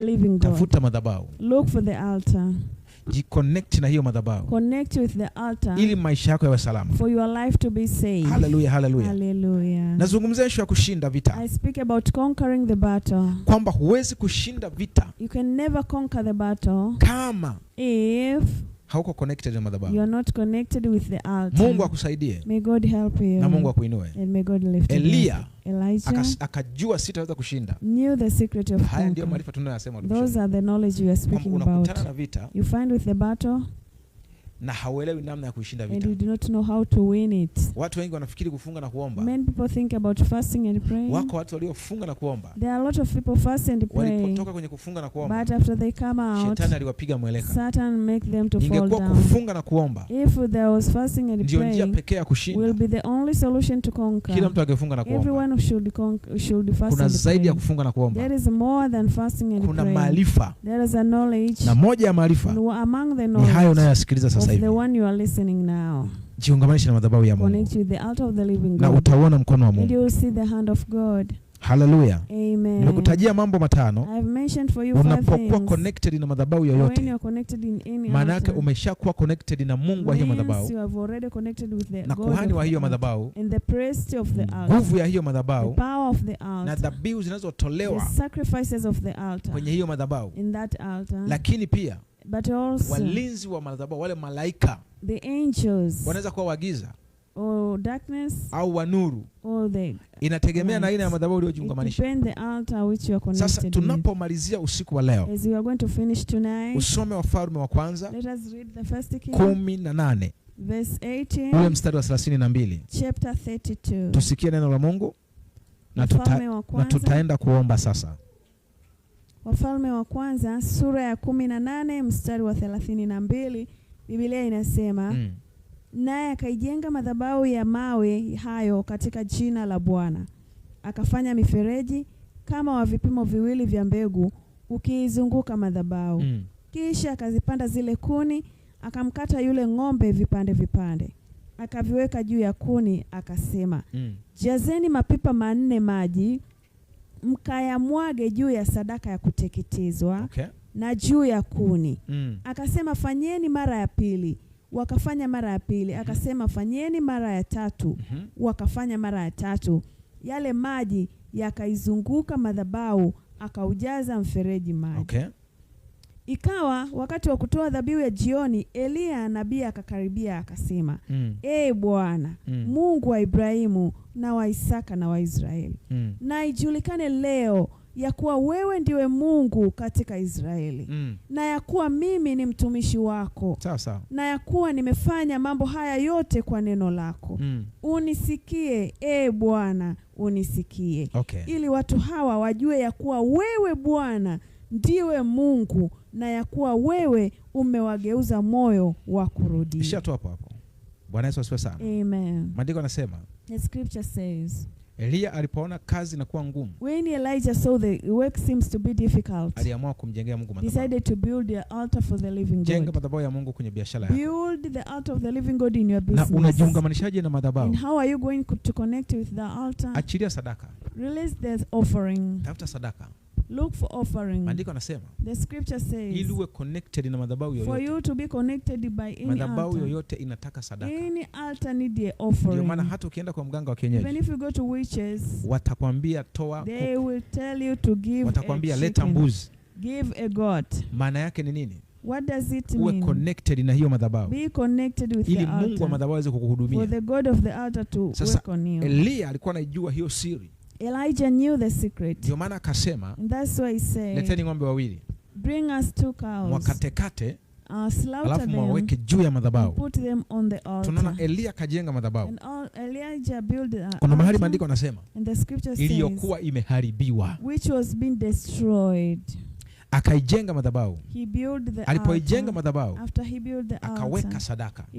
Living God. Tafuta madhabahu, Look for the altar. Jiconnect na hiyo madhabahu Connect with the altar ili maisha yako yawe salama. For your life to be safe. Haleluya, haleluya. Hallelujah. Nazungumzia ishu ya kushinda vita, I speak about conquering the battle. Kwamba huwezi kushinda vita You can never conquer the battle kama if hauko connected na madhabahu. You are not connected with the altar. Mungu akusaidie May God help you. Na Mungu akuinue. And may God lift you up. Eliya Elijah akajua sitaweza kushinda. Knew the secret of Haya ndiyo conquer. maarifa tunayoyasema, Those are the knowledge we are kwamba speaking about. unakutana na vita You find with the battle na hauelewi namna ya kuishinda and vita. you do not know how to win it. Watu wengi wanafikiri kufunga na kuomba. Many people think about fasting and praying. Wako watu waliofunga na kuomba, There are a lot of people fast and pray, walipotoka kwenye kufunga na kuomba, but after they come out, shetani aliwapiga mweleka. Satan make them to fall Ingekuwa down. kufunga na kuomba If there was fasting and ndio njia praying, pekee ya will kushinda, be the only solution to kila conquer. mtu angefunga na kuomba. Everyone should fast Kuna and zaidi ya pray. kufunga na kuomba, There is more than fasting and kuna praying. maarifa, There is a knowledge, na moja ya maarifa and among the ni hayo knowledge unayoyasikiliza sasa of the hivi. one you are listening now. Jiungamanishe na madhabahu ya Mungu Connect with the altar of the living na God, utauona mkono wa and Mungu. you will see the hand of God. Haleluya! Amen. Nimekutajia mambo matano. I've mentioned for you five Unapokuwa things. connected na madhabahu When you yoyote, are connected in any maana yake altar, umeshakuwa connected na Mungu wa hiyo means madhabahu you have already connected with the na God kuhani of wa the hiyo altar madhabahu, and the priest of the altar, nguvu ya hiyo the madhabahu power of the na altar, dhabihu the zinazotolewa sacrifices of the altar kwenye hiyo madhabahu, in that altar, lakini pia but also walinzi wa madhabahu, wale malaika the angels wanaweza kuwa wa giza or darkness au wa nuru, or the inategemea na aina ya madhabahu It uliyojiungamanisha. depends the altar which you are Sasa connected with. tunapomalizia usiku wa leo, As we are going to finish tonight, usome Wafalme wa Kwanza let us read the First King, 18 verse ule 18, mstari wa 32, chapter 32. tusikie neno la Mungu na, Wafalme wa na kwanza, tutaenda kuomba sasa. Wafalme wa Kwanza sura ya 18 mstari wa 32, Biblia inasema, Naye akaijenga madhabahu ya mawe hayo katika jina la Bwana, akafanya mifereji kama wa vipimo viwili vya mbegu ukiizunguka madhabahu. Kisha akazipanda zile kuni, akamkata yule ng'ombe vipande vipande, akaviweka juu ya kuni, akasema, "Jazeni mapipa 4 maji, mkayamwage juu ya sadaka ya kuteketezwa na juu ya kuni." Akasema, "Fanyeni mara ya pili." Wakafanya mara ya pili. Akasema, "Fanyeni mara ya tatu." Wakafanya mara ya tatu. Yale maji yakaizunguka madhabahu, akaujaza mfereji maji. Ikawa wakati wa kutoa dhabihu ya jioni, Eliya nabii akakaribia akasema, "Ee Bwana, Mungu wa Ibrahimu na wa Isaka na wa Israeli, na ijulikane leo ya kuwa wewe ndiwe Mungu katika Israeli, na ya kuwa mimi ni mtumishi wako, Sawa sawa. Na ya kuwa nimefanya mambo haya yote kwa neno lako. Unisikie, ee Bwana, unisikie, ili watu hawa wajue ya kuwa wewe Bwana ndiwe Mungu na ya kuwa wewe umewageuza moyo wa kurudia." Ishia tu hapo hapo. Bwana Yesu asifiwe sana. Amen. Maandiko yanasema The scripture says, Eliya alipoona kazi inakuwa ngumu, when Elijah saw the work seems to be difficult, aliamua kumjengea Mungu madhabahu. Decided to build the altar for the living Jenga God. madhabahu ya Mungu kwenye biashara yako. Build the altar of the living God in your Na business. unajiungamanishaje na madhabahu? And how are you going to connect with the altar? Achilia sadaka. Release the offering. Tafuta sadaka. Look for offering. Maandiko yanasema The scripture says, ili uwe connected na madhabahu for yoyote, you to be connected by any madhabahu altar, yoyote inataka sadaka. any altar need a Ndio offering. maana hata ukienda kwa mganga wa Even kienyeji if you go to witches, watakwambia toa they kuku, will tell you to give a watakwambia leta chicken, mbuzi. Give a goat. Maana yake ni nini? What does it Uwe mean? connected na hiyo madhabahu Be connected with ili the Mungu wa altar. madhabahu aweze For kukuhudumia. the God of the altar to Sasa, work on you. Eliya alikuwa anaijua hiyo siri, Elijah knew the secret. ndio maana akasema And that's why he said, leteni ng'ombe wawili "Bring us two cows, mwakatekate, slaughter alafu them, mwaweke juu ya and madhabahu. put them on the altar." Tunaona Eliya akajenga madhabahu. And all Elijah built an Kuna mahali altar, maandiko anasema and the scripture says, iliyokuwa imeharibiwa, which was being destroyed. Akaijenga madhabahu. He built the Alipoijenga altar. madhabahu After he built the akaweka altar, sadaka. He